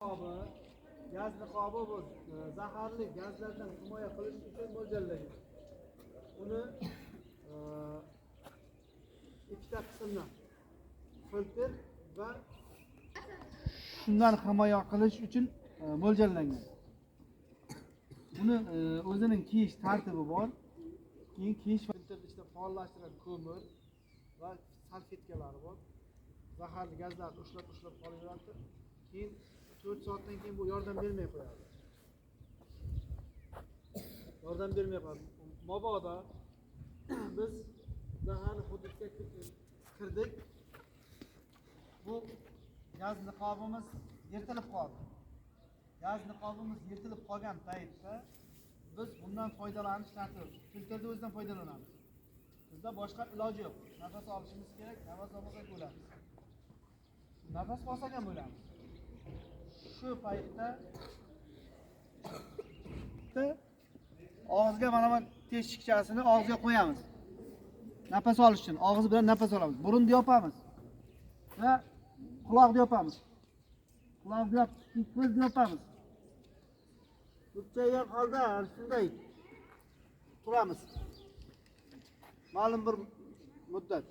niqobi. Gaz niqobi bu zaharli gazlardan himoya qilish uchun mo'ljallangan. Uni ikkita qismdan, filtr va shundan himoya qilish uchun mo'ljallangan. Uni o'zining kiyish tartibi bor. Keyin kiyish filtrni ichida faollashtirgan ko'mir va salfetkalari bor. Zaharli gazlarni ushlab ushlab qolaveradi. Keyin 4 soatdan keyin bu yordam bermay qo'yadi. Yordam bermay qo'yadi. Mabodo biz zaharli hududga kirdik. Bu gaz niqobimiz yirtilib qoldi. Gaz niqobimiz yirtilib qolgan paytda biz bundan foydalanish tartibi, filtrni o'zidan foydalanamiz. Bizda boshqa iloji yo'q. Nafas olishimiz kerak, nafas olmasak o'lamiz. Nafas olsak ham o'lamiz. Shu paytda og'izga mana bu teshikchasini og'izga qo'yamiz. Nafas olish uchun og'iz bilan nafas olamiz. Burunni yopamiz va quloqni yopamiz. Quloqni yopib, ko'zni yopamiz. Bukchaygan holda shunday turamiz. Ma'lum bir muddat.